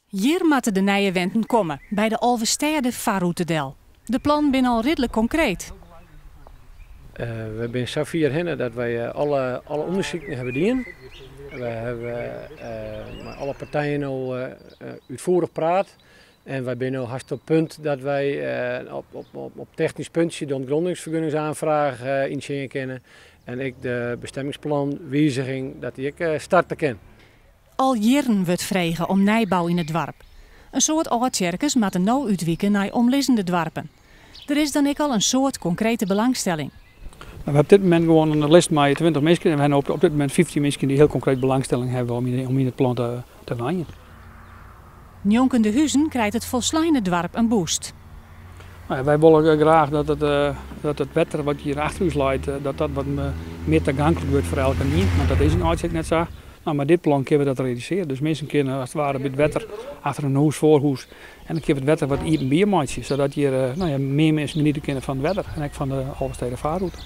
Hjir moatte de nije wenten komme, by de Alvestêdefarrûte del. De plannen binne al ridlik konkreet. We binne safier hinne dat wy alle ûndersiken hawwe dien. We hawwe mei alle partijen no útfoerich praat. En wy binne no hast op punt dat wy op technysk puntsje de ûntgrondings-fergunningsoanfraach yntsjinje kinne. En ek de bestemmingsplanwiziging dat dy ek starte kin. Al jierren wurdt frege om nijbou yn it doarp. In soad Aldtsjerkers moatte no útwike nei omlizzende doarpen. Der is dan ek al in soad konkrete belangstelling. We hawwe op dit momint gewoan in list mei 20 minsken en we hawwe op dit momint 15 minsken dy't hiel konkreet belangstelling hawwe om yn it plan te wenjen. Njonken de huzen krijt it folsleine doarp in boost. Nou ja, wy wolle graach dat it wetter wat hjir achter ús leit, dat dat wat mear tagonklik wurdt foar elkenien, want dat is yn Aldtsjerk net sa. Nou, mei dit plan kinne we dat realisearje. Dus minsken kinne as it ware by it wetter achter in hûs, foarhûs, en dan kinne we it wetter wat iepenbier meitsje, sadat hjir, nou ja, mear minsken geniete kinne fan it wetter en ek fan de Alvestêdefarrûte.